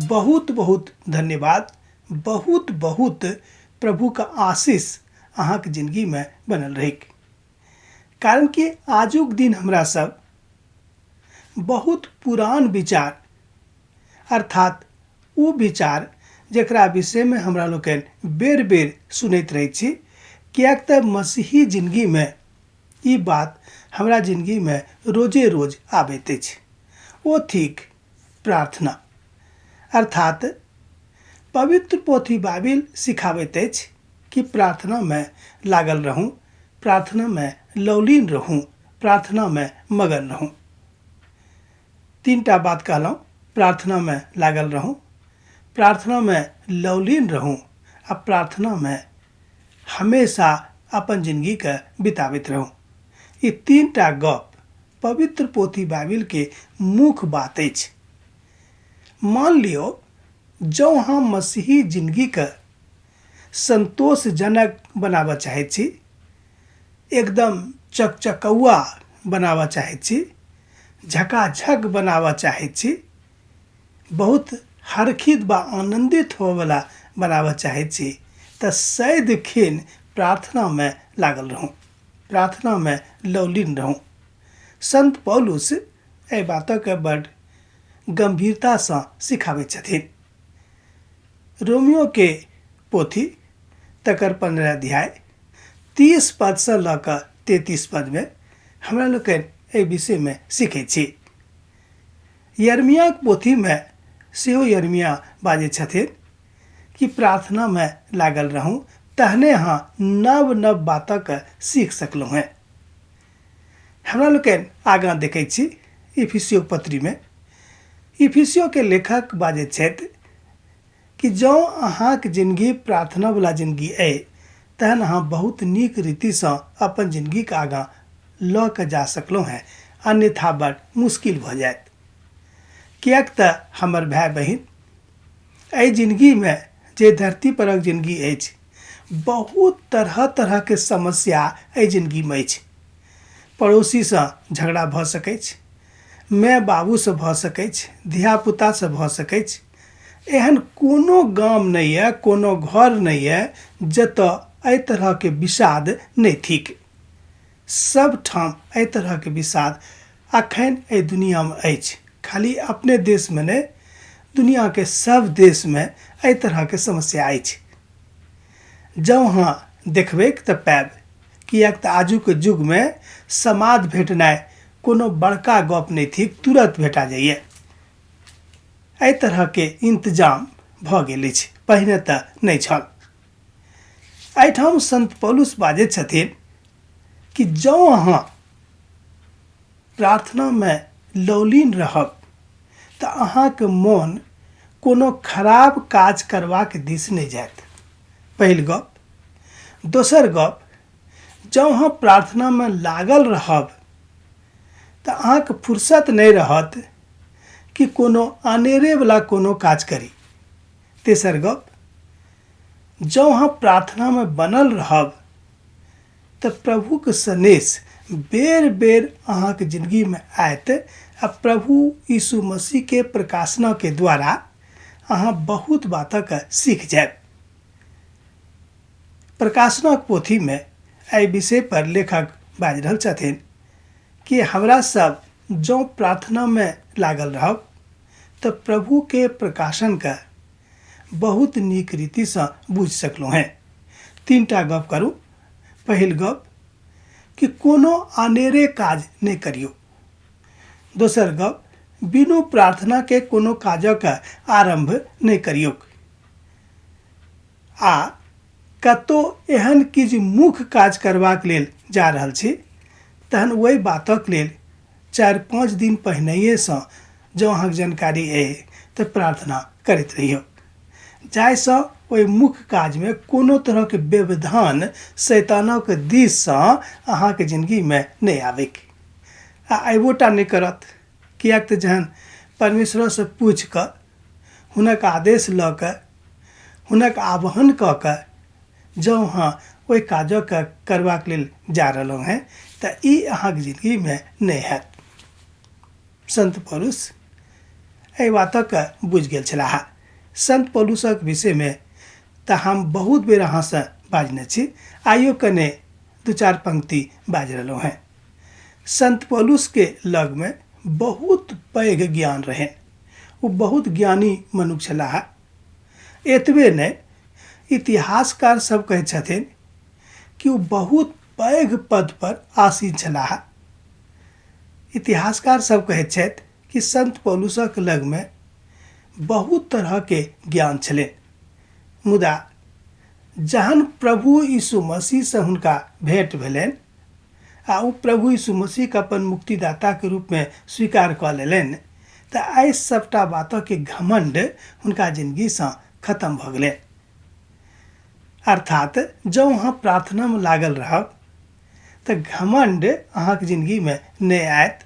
बहुत बहुत धन्यवाद, बहुत बहुत प्रभुके आशीष अहाँके जिंदगीमे बनल रहैक। कारण कि आजुक दिन हमरा सब बहुत पुरान विचार, अर्थात ओ विचार जकरा विषयमे हमरा लोकनि बेर बेर सुनैत रहै छी, किएक तऽ मसीही जिंदगीमे ई बात हमरा जिंदगीमे रोजे रोज आबैत अछि, ओ थिक प्रार्थना। अर्थात पवित्र पोथी बाइबिल सिखाबैत अछि कि प्रार्थनामे लागल रहू, प्रार्थनामे लौलीन रहू, प्रार्थनामे मगन रहू। तीनटा बात कहलहुँ, प्रार्थनामे लागल रहू, प्रार्थनामे लौलीन रहू आ प्रार्थनामे हमेशा अपन जिंदगीके बिताबैत रहू। ई तीनटा गप पवित्र पोथी बाइबिलके मुख्य बात अछि। मान लियौ जँ अहाँ मसीही जिंदगीके संतोषजनक बनाबऽ चाहै छी, एकदम चकचकौआ बनाबऽ चाहै छी, झकाझक बनाबऽ चाहै छी, बहुत हरखित बा आनन्दित होवऽवला बनाबऽ चाहै छी, तऽ सदिखन प्रार्थनामे लागल रहू, प्रार्थनामे लौलीन रहू। संत पौलुस एहि बातके बड्ड गम्भीरतासँ सिखाबै छथिन। रोमियो के पोथी तकर 15 अध्याय 30 पदसँ लऽ कऽ 33 पदमे हमरा लोकनि एहि विषयमे सीखै छी। यर्मियाक पोथीमे सेहो यर्मिया बाजै छथिन कि प्रार्थनामे लागल रहू तहने अहाँ नव नव बातक सीख सकलहुँ हेँ। हमरा लोकनि आगाँ देखै छी इफिसियो पत्रीमे इफिसियोके लेखक बाजैत छथि कि जँ अहाँके जिनगी प्रार्थनावला जिनगी अइ तहन अहाँ बहुत नीक रीतिसँ अपन जिनगीके आगाँ लऽ कऽ जा सकलहुँ हेँ, अन्यथा बड़ मुश्किल भऽ जायत। किएक तऽ हमर भाय बहिन, एहि जिनगीमे जे धरती परक जिनगी अछि, बहुत तरह तरहके समस्या एहि जिनगीमे अछि। पड़ोसीसँ झगड़ा भऽ सकैछ, माय बाबूसँ भऽ सकैछ, धियापुतासँ भऽ सकैछ। एहन कोनो गाम नहि यऽ, कोनो घर नहि यऽ जतऽ एहि तरहके विषाद नहि थिक। सब ठाम एहि तरहके विषाद अखन एहि दुनियामे अछि। खाली अपने देशमे नहि, दुनियाके सब देशमे एहि तरहके समस्या अछि। जँ अहाँ देखबैक तऽ पायब, किएक तऽ आजुक युगमे समाद भेटनाइ कोनो बड़का गप नहि थिक, तुरत भेटा जाइए। एहि तरहके इंतजाम भऽ गेल अछि, पहिने तऽ नहि छल। एहिठाम संत पौलुस बाजैत छथिन कि जँ अहाँ प्रार्थनामे लौलीन रहब तऽ अहाँके मोन कोनो खराब काज करबाक दिस नहि जायत। पहिल गप। दोसर गप, जँ अहाँ प्रार्थनामे लागल रहब तऽ अहाँके फुर्सत नहि रहत कि कोनो अनेरेवला कोनो काज करी। तेसर गप, जँ अहाँ प्रार्थनामे बनल रहब तऽ प्रभुके सनेस बेर बेर अहाँके जिंदगीमे आयत आ प्रभु यीशु मसीहके प्रकाशनाके द्वारा अहाँ बहुत बातक सीख जायब। प्रकाशनक पोथीमे एहि विषय पर लेखक बाजि रहल छथिन कि हमरा सब जँ प्रार्थनामे लागल रहब तऽ प्रभुके प्रकाशनके बहुत नीक रीतिसँ बुझि सकलहुँ हेँ। तीनटा गप करू। पहिल गप कि कोनो अनेरे काज नहि करियौ। दोसर गप, बिनु प्रार्थनाके कोनो काजक आरम्भ नहि करियौक। आ कतौ एहन किछु मुख्य काज करबाक लेल जा रहल छी तहन ओहि बातक लेल 4-5 दिन पहिनहिएसँ जँ अहाँके जानकारी अइ तऽ प्रार्थना करैत रहियौ, जाहिसँ ओहि मुख्य काजमे कोनो तरहके व्यवधान शैतानक दिससँ अहाँके जिनगीमे नहि आबैक। आ अयबोटा नहि करत, किएक तऽ जहन परमेश्वरसँ पूछि कऽ हुनक आदेश लऽ कऽ हुनक आह्वान कऽ कऽ जँ अहाँ ओहि काजके करबाक लेल जा रहलहुँ हेँ तऽ ई अहाँके जिनगीमे नहि हैत। संत पौलुस एहि बातके बुझि गेल छलाह। संत पौलुसक विषयमे तऽ हम बहुत बेर अहाँसँ बाजने छी, आइयो कने दू चारि पंक्ति बाजि रहलहुँ हेँ। संत पौलुसके लगमे बहुत पैघ ज्ञान रहनि। ओ बहुत ज्ञानी मनुख छलाह। एतबे नहि, इतिहासकार सब कहै छथिन कि ओ बहुत पैघ पद पर आसीन छलाह। इतिहासकार सब कहैत छथि कि संत पौलुसक लगमे बहुत तरहके ज्ञान छलनि, मुदा जहन प्रभु यीशु मसीहसँ हुनका भेंट भेलनि आ ओ प्रभु यीशु मसीहके अपन मुक्तिदाताके रूपमे स्वीकार कऽ लेलनि, तऽ एहि सभटा बातके घमण्ड हुनका जिनगीसँ खतम भऽ गेलनि। अर्थात जँ अहाँ प्रार्थनामे लागल रहब तऽ घमण्ड अहाँके जिनगीमे नहि आयत,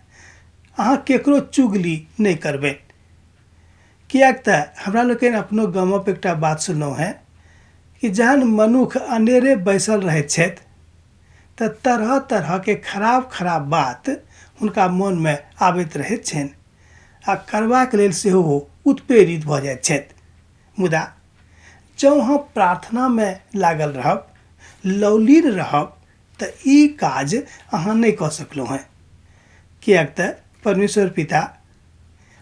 अहाँ केकरो चुगली नहि करबै। किएक तऽ हमरा लोकनि अपनो गामक एकटा बात सुनलहुँ हेँ कि जहन मनुख अनेरे बैसल रहैत छथि तऽ तरह तरहके खराब खराब बात हुनका मोनमे आबैत रहैत छनि आ करबाक लेल सेहो ओ उत्प्रेरित भऽ जाइत छथि। मुदा जँ अहाँ प्रार्थनामे लागल रहब, लौलीन रहब, तऽ ई काज अहाँ नहि कऽ सकलहुँ हेँ। किएक तऽ परमेश्वर पिता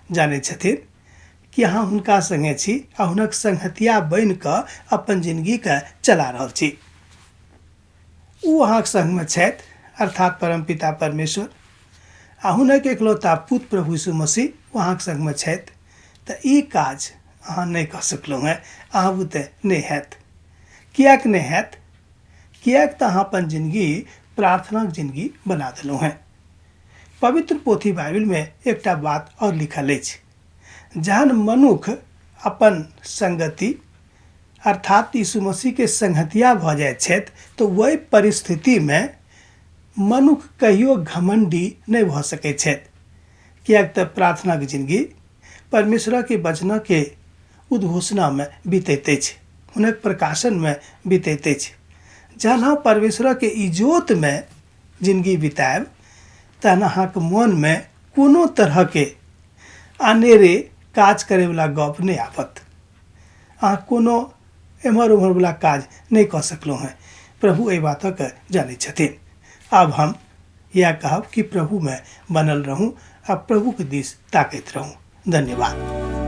जानैत छथिन कि अहाँ हुनका सङ्गे छी आ हुनक सङ्गहतिया बनि कऽ अपन जिनगीके चला रहल छी। ओ अहाँके सङ्गमे छथि, अर्थात परम पिता परमेश्वर आ हुनक एकलौता पुत्र प्रभु यीशु मसीह ओ अहाँके सङ्गमे छथि। तऽ ई काज अहाँ नहि कऽ सकलहुँ हेँ, अहाँ बुते नहि हैत। किएक नहि हैत? किएक तऽ अहाँ अपन जिनगी प्रार्थनाक जिनगी बना देलहुँ हेँ। पवित्र पोथी बाइबिलमे एकटा बात आओर लिखल अछि, जहन मनुख अपन संगति अर्थात यीशु मसीहके संगतिया भऽ जाइत छथि तऽ ओहि परिस्थितिमे मनुख कहियो घमण्डी नहि भऽ सकैत छथि। किएक तऽ प्रार्थनाक जिनगी परमेश्वरके वचनके उद्घोषणामे बीतैत अछि, हुनक प्रकाशनमे बीतैत अछि। जहन अहाँ परमेश्वरके इजोतमे जिनगी बितायब तहन अहाँके मोनमे कोनो तरहके अनेरे काज करैवला गप नहि आबत। अहाँ कोनो एम्हर ओम्हरवला काज नहि कऽ सकलहुँ हेँ। प्रभु एहि बातके जानै छथिन। आब हम इएह कहब कि प्रभुमे बनल रहूँ आ प्रभुके दिस ताकैत रहूँ। धन्यवाद।